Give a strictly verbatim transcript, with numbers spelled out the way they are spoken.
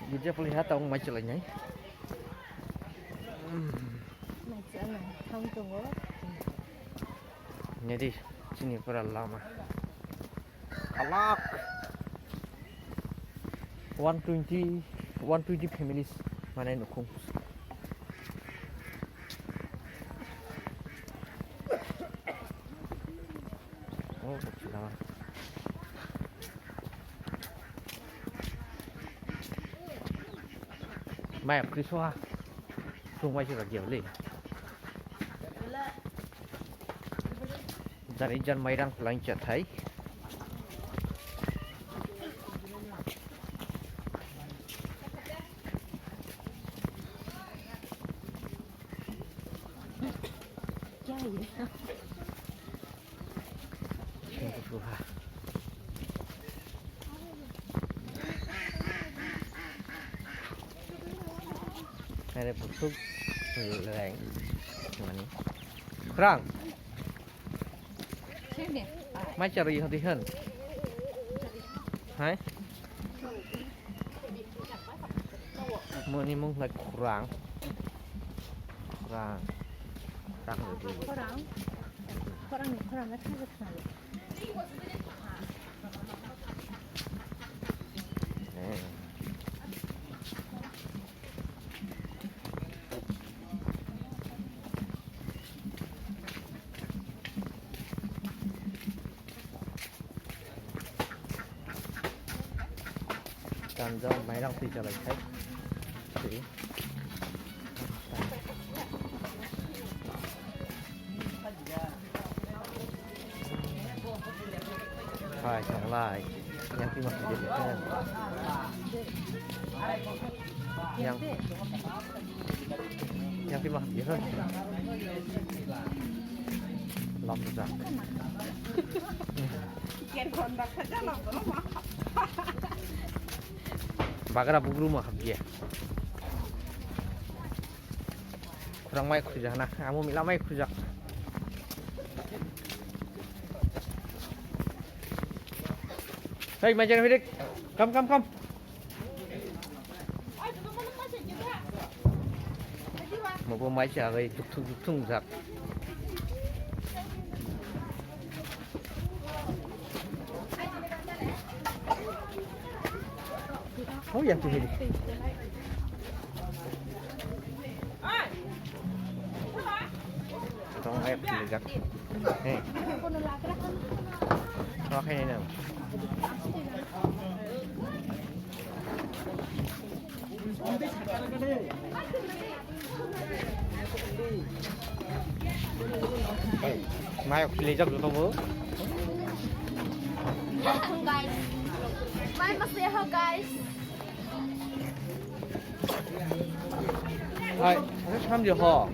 Girja poli ha tong mai chwlai nai. Nai chwlai nai thang tongo. Nedi chini pura lama. Alak. One twenty, one twenty families mane nukhung. Oh, bukti lama. Mai khri soha. Sung mai sura dia le. Jani jan mai rang pulang chathai. Are busuk lai mani. Khurang. Mai charo iho dihan. Hai. Moni mung lai khurang. Khurang. Khurang. Khurang ni khurang na thang thang. Eh. Kanjak mairang twi chalai khai. Twi. Hai, thanglai. Yang twi ma khajak kha. Yang, yang twi ma khajak kha. Lam jak. Bagra bugru ma habye. Khurang mai khujak na, amo mila mai khujak. Hey, mai jan hirik. Come, come, come. Mobo mai chagai dukthung dukthung jak. Oh, yang tu hiri. Tong ayak tu jak. Hei. Kau kena ni. Mayok khilai jak joto bo. Guys. Mai mas ya ho, guys. Hai, asa samji ho.